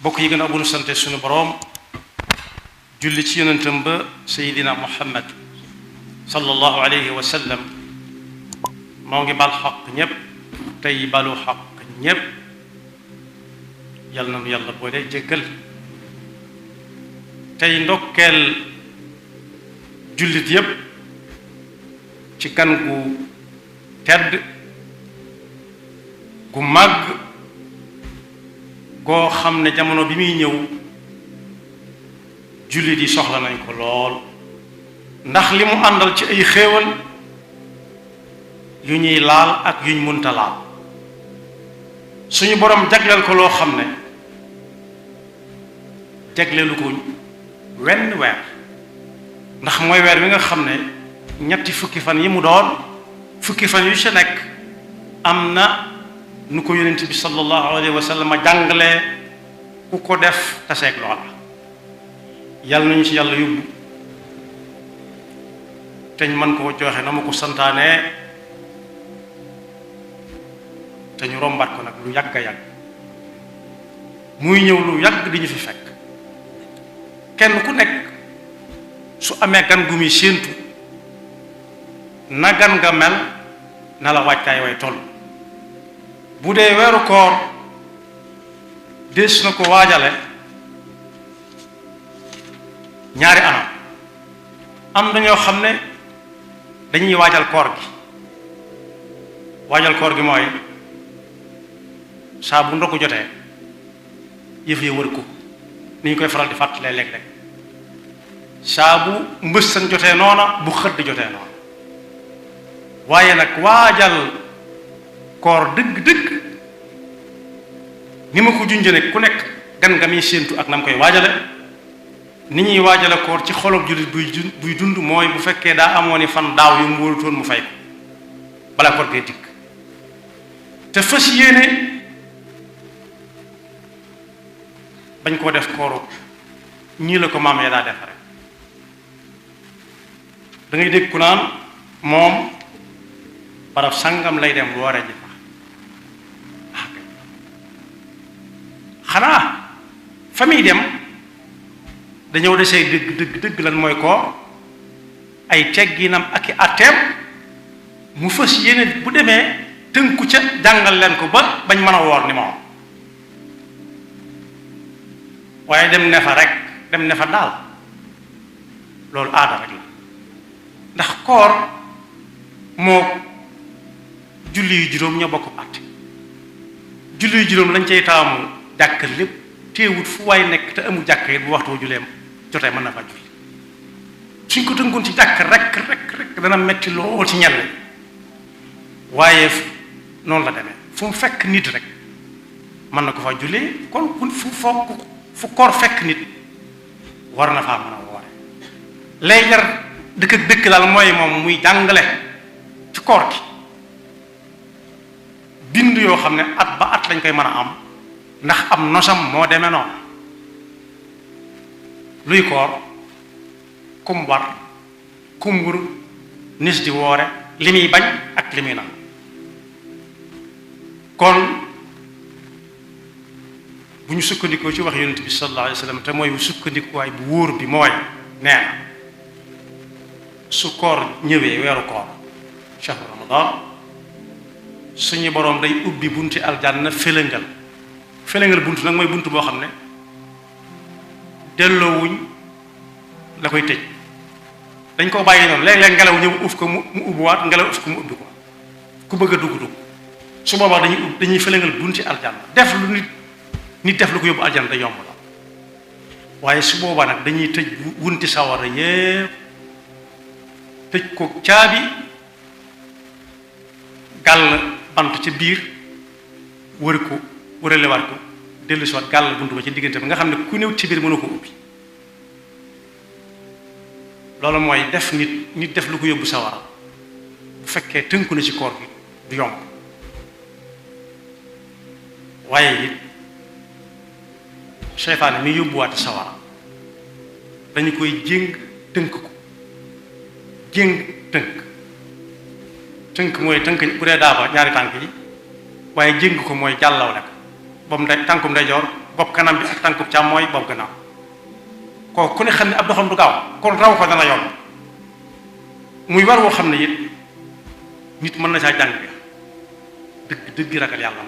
bokk yi gën a bu nu sante suñu boroom julli ci yonentam ba sayidina muhammad sallallahu alayhi wa sallam moo ngi bal xaq ñépp tey balu xaq ñépp yal na nu yàlla boole jéggal tey ndokkeel jullit yépp ci gan gu tedd gu màgg goo xam ne jamono bi muy ñëw jullit yi soxla nañ ko lool ndax li mu àndal ci ay xéewal yu ñuy laal ak yuñ munta laal suñu boroom jagleel ko loo xam ne jagleelu ko wenn weer ndax mooy weer wi nga xam ne ñetti fukki fan yi mu doon fukki fan yu ci nekk am na nu ko yonent bi sallallahu alayhi wa sallam jàngalee ku ko def taseeg loola yàlla nañu ci yàlla yóbbu te ñu mën koo joxe na ma ko santaane te ñu rombat ko nag lu yàgg a yàgg muy ñëw lu yàgg di ñu fi fekk kenn ku nekk su amee gan gu muy séentu na gan nga mel na la wàccaay way toll bu dee weeru koor des na ko waajale ñaari anam am na ñoo xam ne dañuy waajal koor gi mooy saa bu ndogu jotee yëf yi wër ko ni ñu koy faral di fàttalee léeg-léeg saa bu mbëssan jotee noona bu xëdd jotee noona waaye nag waajal koor dëgg-dëgg ni ma ko junjee ku nekk gan nga muy séentu ak na mu koy waajale ni ñuy waajale koor ci xolob jullit buy dund mooy bu fekkee daa amoon ni fan daaw yu mu wóorutoon mu fay ko bala koor gee dikk te fas yéene bañ koo def kooru ñii la ko maam ya daa defare da ngay dégg ku naan moom barab sangam lay dem woore ji fa xanaa fa muy dem dañoo desee dëgg lan mooy koor ay tegginam ak i atteem mu fas yéene bu demee tënku ca jàngal leen ko ba bañ mën a woor ni moom waaye dem ne fa daal loolu aada rek la ndax koor moo julli yu juróom ñoo bokk àtte julli yu juróom lañ cay taamu jàkk lépp téewut fu waay nekk te amul jàkk yi bu waxtu juleem jotee mën na fa julli suñ ko tënkoon ci jàkk rek dana metti lool ci ñenn waaye noonu la demee fu mu fekk nit rek mën na ko fa jullee kon fu koor fekk nit war na faa mën a woore lay jar dëkk ak dëkk daal mooy moom muy jàngale ci koor gi bind yoo xam ne at ba at lañ koy mën a am ndax am nosam moo demee noonu luy koor kum war kum wur nis di woore li muy bañ ak li muy nag kon bu ñu sukkandikoo ci wax yonent bi sallallahu alayhi wa sallam te mooy sukkandikuwaay bu wóor bi mooy nee na su koor ñëwee weeru koor shahru ramadan suñu boroom day ubbi bunti aljanna féléngal bunt nag mooy bunt boo xam ne delloowuñ la koy tëj dañ koo bàyyi noonu léeg-léeg ngelaw ñëw uf ko mu ubbiwaat ngelaw uf ko mu ubbi ko ku bëgg a dugg su boobaa dañuy féléngal bunti aljanna def lu nit def lu ko yóbbu aljanna da yomb la waaye su boobaa nag dañuy tëj wunti sawara yépp tëj ko caabi gàll bant ca biir wër ko wëralewaat ko dellu si waat gàll buntu ba ci diggante bi nga xam ne ku néew ci biir mënu ko ubbi loolu mooy def nit def lu ko yóbbu sawara bu fekkee tënku na ci koor gi du yomb waaye it seytaane mi yóbbuwaate sawara dañu koy jéng tënk ko jéng tënk mooy tënk bu dee daaba ñaari tànk yi waaye jéng ko mooy jàllawle ko ba mu tànkum ndeyjoor bopp kanam bi ak tànkub càmmooy bopp gannaaw kooku ku ne xam ne ab doxam du gaaw kon raw ko dana yomb muy war woo xam ne it nit mën na caa jàng dëgg dëgg ragal yàlla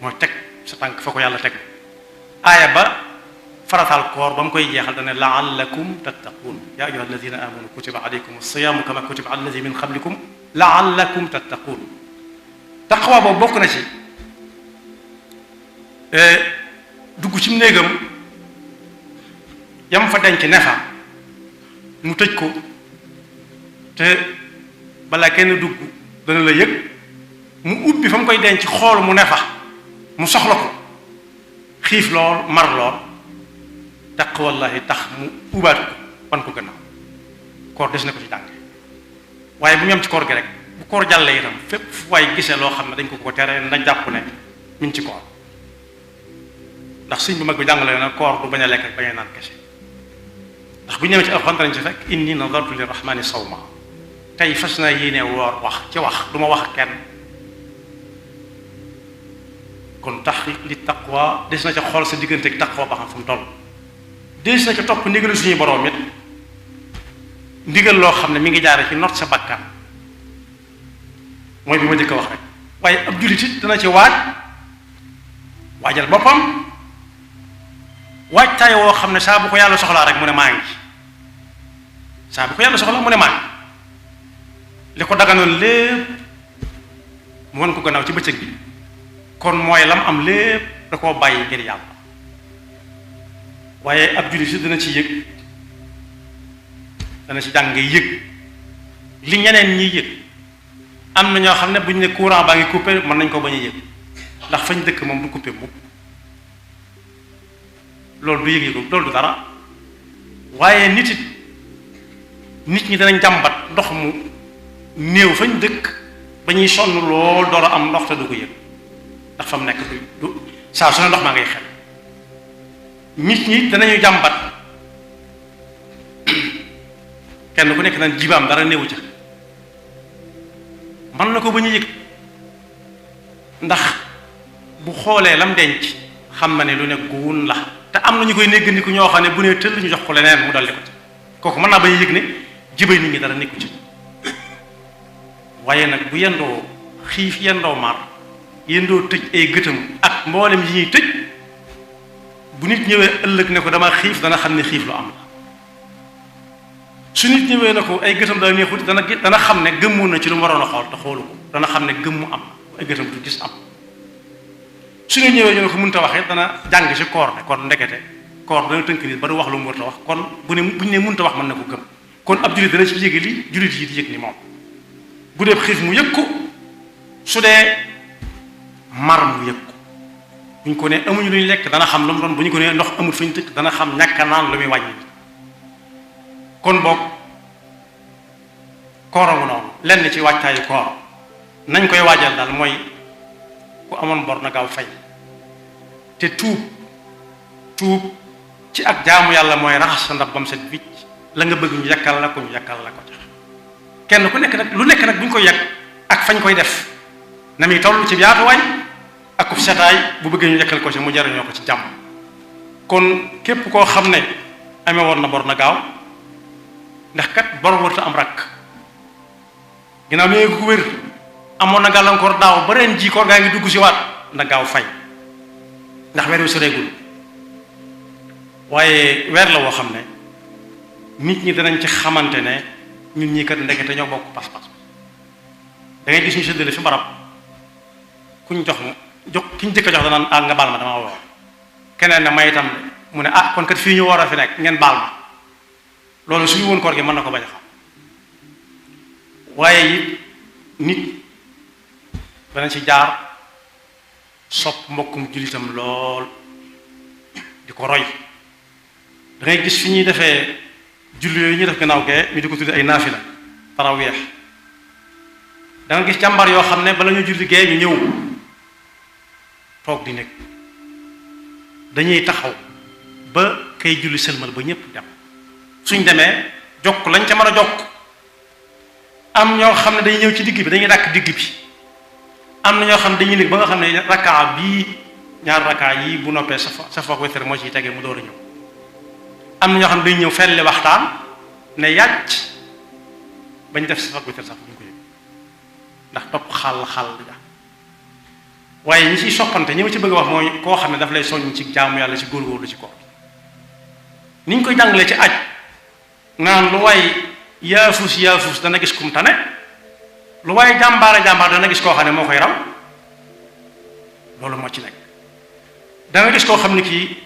mooy teg sa tànk fa ko yàlla teg aaya ba farataal koor ba mu koy jeexal dane laallakum tattaquun yaa ayyuha alladina amanu kutiba alaykum alsiyaamu kama kutiba ala alladi min qablikum laallakum tattaquun taqwa boobu bokk na ci dugg ci néegam yam fa denc ne fa mu tëj ko te balaa kenn dugg dana la yëg mu ubbi fa mu koy denc xool mu ne fa mu soxla ko xiif lool mar lool taqwallahi tax mu ubaat ko wan ko gannaaw koor des na ko ci jànge waaye bu ñu am ci koor gi rek bu koor jàllee itam fépp fu waay gisee loo xam ne dañ ko tere na jàpp ne mi ngi ci koor ndax sëñ bu mag bi jàngale na koor du bañ a lekk ak bañ a naan kese ndax bu ñu ñëwee ci alxuraan danañ ci fekk inni nadartu lirrahmani sawma tey fas naa yéene woor wax ci wax du ma wax ak kenn kon tax li taqwa des na ca xool sa diggante ak taqwa ba xam fu mu toll des na ca topp ndigalu suñuy boroom it ndigal loo xam ne mi ngi jaare ci not sa bakkan mooy bi ma njëkk a wax rek waaye ab jullit it dana ci waajal boppam waajtaay woo xam ne saa bu ko yàlla soxlaa rek mu ne maa ngi saa bu ko yàlla soxlaa mu ne maa ngi li ko daganoon lépp mu won ko gannaaw ci bëccëg bi kon mooy lam am lépp da koo bàyyi ngir yàlla waaye ab jullit si dana ci yëg dana ci jàng yëg li ñeneen ñiy yëg am na ñoo xam ne bu ñu ne courant baa ngi coupé mën nañ ko bañ a yëg ndax fañ dëkk moom du coupé mukk loolu du yëg-yëgu loolu du dara waaye nit ñi danañ jàmbat ndox mu néew fañ dëkk ba ñuy sonn lool door a am ndox te du ko yëg ndax fa mu nekk du saa su ne ndox maa ngay xel nit ñi danañu jàmbat kenn ku nekk naan jibaam dara néewu ca mën na ko ba ñu yëg ndax bu xoolee lam denc xam na ne lu ne guun la te am na ñu koy néggandiku ñoo xam ne bu nee tëll ñu jox ko leneen mu daldi ko ci kooku mën naa ba ñu yëg ne jibay nit ñi dara nekku ci waaye nag bu yendoo xiif yendoo mar yendoo tëj ay gëtam ak mboolem yi ñuy tëj bu nit ñëwee ëllëg ne ko dama xiif dana xam ne xiif lu am la su nit ñëwee ne ko ay gëtam daa neexut dana xam ne gëmmoon na ci lu mu waroon a xool te xoolu ko dana xam ne gëmmu am ay gëtam du gis am su ñu ñëwee ñu ne ko mënut a waxee dana jàng ci koor ne kon ndekete koor dana tënk nit ba du wax lu mu war a wax kon buñ ne mënut a wax mën na ko gëm kon ab jullit dana ci yëge li jullit yi di yëg ni moom bu dee xiif mu yëg ko su dee mar mu yëg ko bu ñu ko ne amuñu lu ñu lekk dana xam lu mu doon bu ñu ko ne ndox amul fi ñu tëkk dana xam ñàkk a naan lu muy wàññi kon boog kooramu noonu lenn ci waajtaayu koor nañ koy waajal daal mooy ku amoon bor na gaaw fay te tuub ci ak jaamu yàlla mooy raxas sa ndab bam set wicc la nga bëgg ñu yàkkal la ko ñu yàkkal la ko tax kenn ku nekk nag lu nekk nag bu ñu koy yàq ak fañ koy def na muy toll ci yaatuwaay ak ku setaay bu bëggee ñu yàkkal ko ci mu jariñoo ko ci jàmm kon képp koo xam ne amee woon na bor na gaaw ndax kat bor warta am rakk ginnaaw mi ngi ko wér amoon na gàllankoor daaw ba ren ji koor gaa ngi dugg si waat na gaaw fay ndax weer wi soreegul waaye weer la woo xam ne nit ñi danañ ci xamante ne ñun ñii kat ndekete ñoo bokk pas-pas da ngay gis ñu séddale fi barab kuñ jox ki ñu jëkk a jox danaan ah nga baal ma dama woor keneen ne may itam mu ne ah kon kat fii ñu war a fi nekk ngeen baal ma loolu suñu woon koor gi mën na ko bañ a xam waaye it nit dana ci jaar sopp mbokkum jullitam lool di ko roy da ngay gis fi ñuy defee julli yooyu ñuy def gannaaw gee ñu di ko tuddi ay naafila taraweex da nga gis jàmbar yoo xam ne bala ñu julli gee ñu ñëw toog di nekk dañuy taxaw ba kay julli sëlmal ba ñépp dem suñ demee jokk lañ ca mën a jokk am ñoo xam ne dañuy ñëw ci digg bi dañuy dàkk digg bi am na ñoo xam ne dañuy nekk ba nga xam ne rakkaa bii ñaar rakkaa yi bu noppee safa witr moo ciy tege mu door a ñëw. am na ñoo xam ne dañu ñëw felli waxtaan ne yàcc bañ def safa witr sax ñu ko yëg ndax topp xàll ja waaye ñi ciy soppante ñi ma ci bëgg a wax mooy koo xam ne daf lay soññ ci jaamu yàlla ci góorgóorlu ci koor ni ñu koy jàngalee ci aj naan lu waay yaafus dana gis kum tane lu waay jàmbaar dana gis koo xam ne moo koy raw loolu moo ci nekk danga gis koo xam ne kii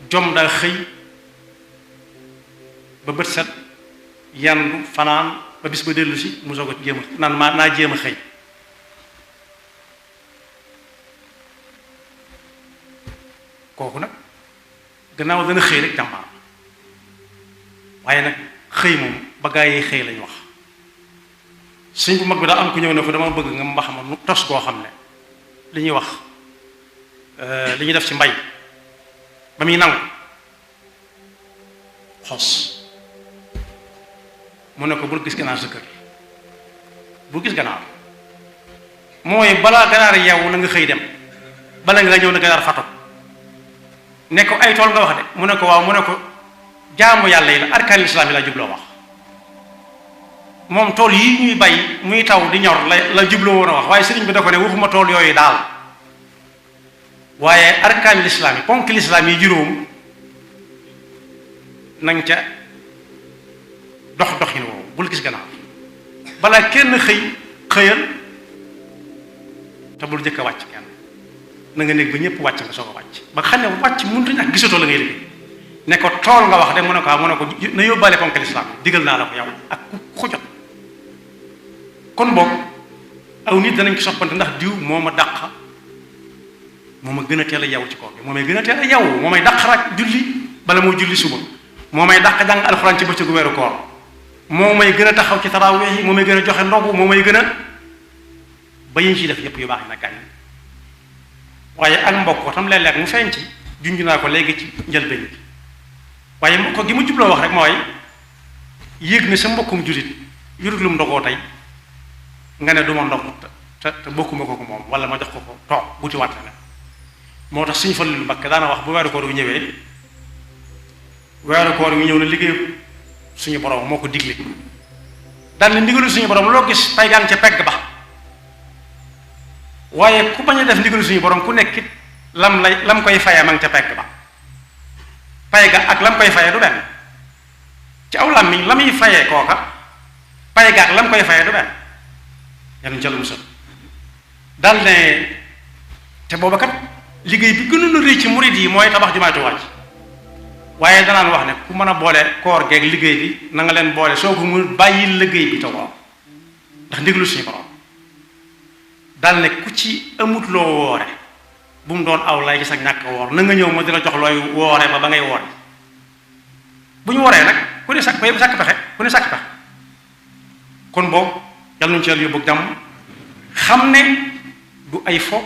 jom daa xëy ba bët set yandu fanaan ba bis ba dellu si mu soog a jéem a naan naa jéem a xëy kooku nag gannaaw dana xëy rek jàmbaar waaye nag xëy moom ba gaa yi xëy lañ wax sëñ bu mag bi daa am ku ñëw ne ko dama bëgg nga mbax ma nu tos koo xam ne li ñuy wax li ñuy def ci mbay ba muy nangu xos mu ne ko bul gis ganaar sa kër bul gis ganaar mooy balaa ganaar yeewu na nga xëy dem bala nga ñëw na ganaar fato ne ko ay tool nga wax de mu ne ko waaw mu ne ko jaamu yàlla yi la arkaanil islaam yi la jubloo wax moom tool yi ñuy bay muy taw di ñor la jubloo woon a wax waaye sëriñ bi da ko ne waxuma tool yooyu daal waaye arkaanil islaam yi ponk lislaam yi juróom nang ca doxin woowu bul gis gannaaw balaa kenn xëyal te bul jëkk a wàcc kenn na nga nekk ba ñëpp wàcc nga soog a wàcc ba xam ne wàcc mënut a ñàkk gisatoo la ngay liggéey ne ko tool nga wax de mu ne ko na yóbbaale ponk lislaam digal naa la ko yow ak ku jot kon boog aw nit danañ ko soppante ndax diw moo ma dàq moo ma gën a teel a yow ci koor bi moo may gën a teel a yow moo may dàq rak julli bala moo julli suba moo may dàq jàng alxuraan ci bëccëgu weeru koor moo may gën a taxaw ci tarawih yi moo may gën a joxe ndogu moo may gën a ba yiñ ciy def yépp yu baax yi nag gàññ waaye ak mbokk tam léeg-léeg mu feeñ ci junj naa ko léegi ci njëlbéen bi waaye mbokk gi mu jubloo wax rek mooy yéeg ne sa mbokkum jullit yurut lu mu ndogoo tey nga ne du ma ndog te bokkuma ko moom wala ma jox ko toog buti waat la moo tax suñu Fallu Mbakke daana wax bu weeru koor wi ñëwee weeru koor wi ñëw na liggéey suñu borom moo ko digle daan ne ndigalu suñu borom loo gis pay gaan ca pegg ba waaye ku bañ a def ndigalu suñu borom ku nekkit lam koy fayee ma ngi ca pegg ba pay ga ak lam koy fayee du benn ci aw làmmiñ la muy fayee kooka pay ga ak lam koy fayee du benn yan jël musal dal ne te booba kat liggéey bi gënoon a rëy ci murid yi mooy tabax jumaay Tuubaa ji waaye danaan wax ne ku mën a boole koor geeg liggéey bi na nga leen boole soo ko mu bàyyi liggéey bi te woor ndax ndigalu suñu borom dal ne ku ci amut loo woore bu mu doon aw lay gis ak ñàkk woor na nga ñëw ma dina jox looy woore ba ngay woore bu ñu woree nag ku ne sàkk pexe ku ne sàkk pexe kon boobu yàlla nañu ci yàlla yóbbu jàmm xam ne du ay fo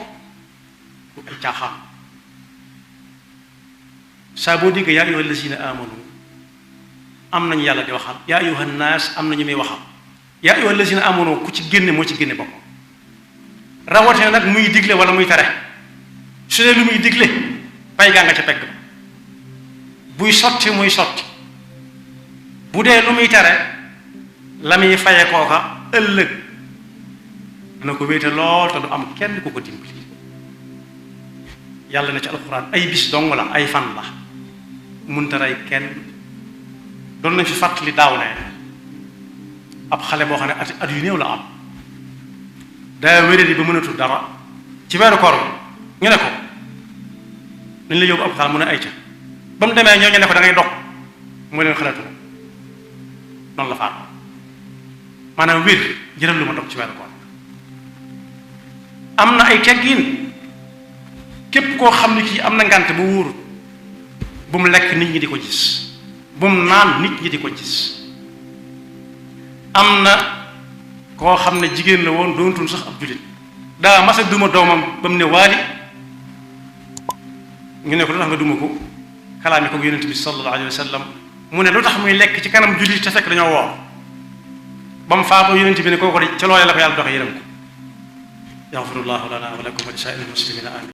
du ay caaxaan saa boo déggee yaa ayyuha allazina amanu am nañu yàlla di waxal yaa ayyuha naas am nañu muy waxal yaa ayyuha allazina amanu ku ci génne moo ci génne boppam rawatina nag muy digle wala muy tere su dee lu muy digle pay gaa nga ca pegg ba buy sotti muy sotti bu dee lu muy tere la muy faye kooka ëllëg dana ko wéete lool te du am kenn ku ko dimbali yàlla na ci alxuraan ay bis dong la ay fan la munta rey kenn doon nañ fi fàttali daaw ne ab xale boo xam ne at yu néew la am daa wéradi ba mënatul dara ci weeru koor ñu ne ko dañ la yóbbu ab xaal mu ne ay ca ba mu demee ñooñu ne ko da ngay dog mu leen xalaatu noonu la faatu maanaam wér jëral lu ma dog ci weeru koor am na ay teggin képp koo xam ne kii am na ngànt bu wóorut bu mu lekk nit ñi di ko gis bu mu naan nit ñi di ko gis am na koo xam ne jigéen la woon doontul sax ab jullit daa masa duma doomam ba mu ne waali ñu ne ko lu tax nga duma ko kalaami ko yonent bi sallallahu alayhi wa sallam mu ne lu tax muy lekk ci kanam jullit te fekk dañoo woor ba mu faatoo yonent bi ne kooku de ca loolee la ko yàlla doxe yërëm ko yaxfirullahu lana wa lakum wa li saa'iril muslimina amin